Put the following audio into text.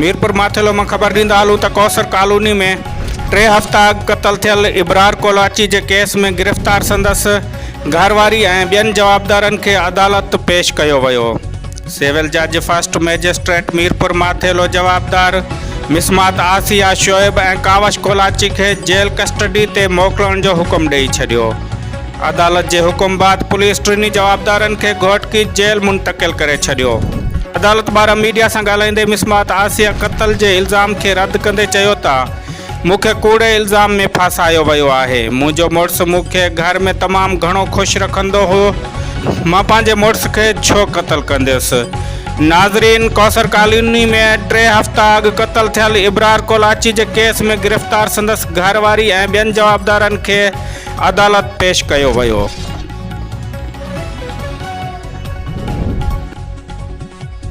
ميرپور ماٿيلو مان خبر ڏيندا هلون ته ڪوثر ڪالوني ۾ ٽي هفتا اڳ قتل ٿيل ابرار ڪولاچي جي ڪيس ۾ گرفتار سندس گهرواري ۽ ٻين جوابدارن کي عدالت پيش ڪيو ويو. سول جج فرسٽ مئجسٽريٽ ميرپور ماٿيلو جوابدار مسمات آسيه شعيب ۽ ڪاوش ڪولاچي کي جيل ڪسٽڊي تي موڪلڻ جو حڪم ڏئي ڇڏيو. عدالت جي حڪم بعد پوليس ٽنهي جوابدارن کي گهوٽڪي جيل منتقل ڪري ڇڏيو. عدالت ٻاهران ميڊيا سان ڳالهائيندي مسمات آسيه قتل جي الزام کي رد ڪندي چيو ته مون کي ڪوڙي الزام ۾ ڦاسايو ويو آهي، منهنجو مڙس مون کي گهر ۾ تمام گهڻو خوش رکندو هو، مان پنهنجي مڙس کي ڇو قتل ڪنديس. ناظرين ڪوثر ڪالوني ۾ ٽي هفتا اڳ قتل ٿيل ابرار ڪولاچي جي ڪيس ۾ گرفتار سندس گهر واري ۽ ٻين جوابدارن کي عدالت پيش ڪيو ويو.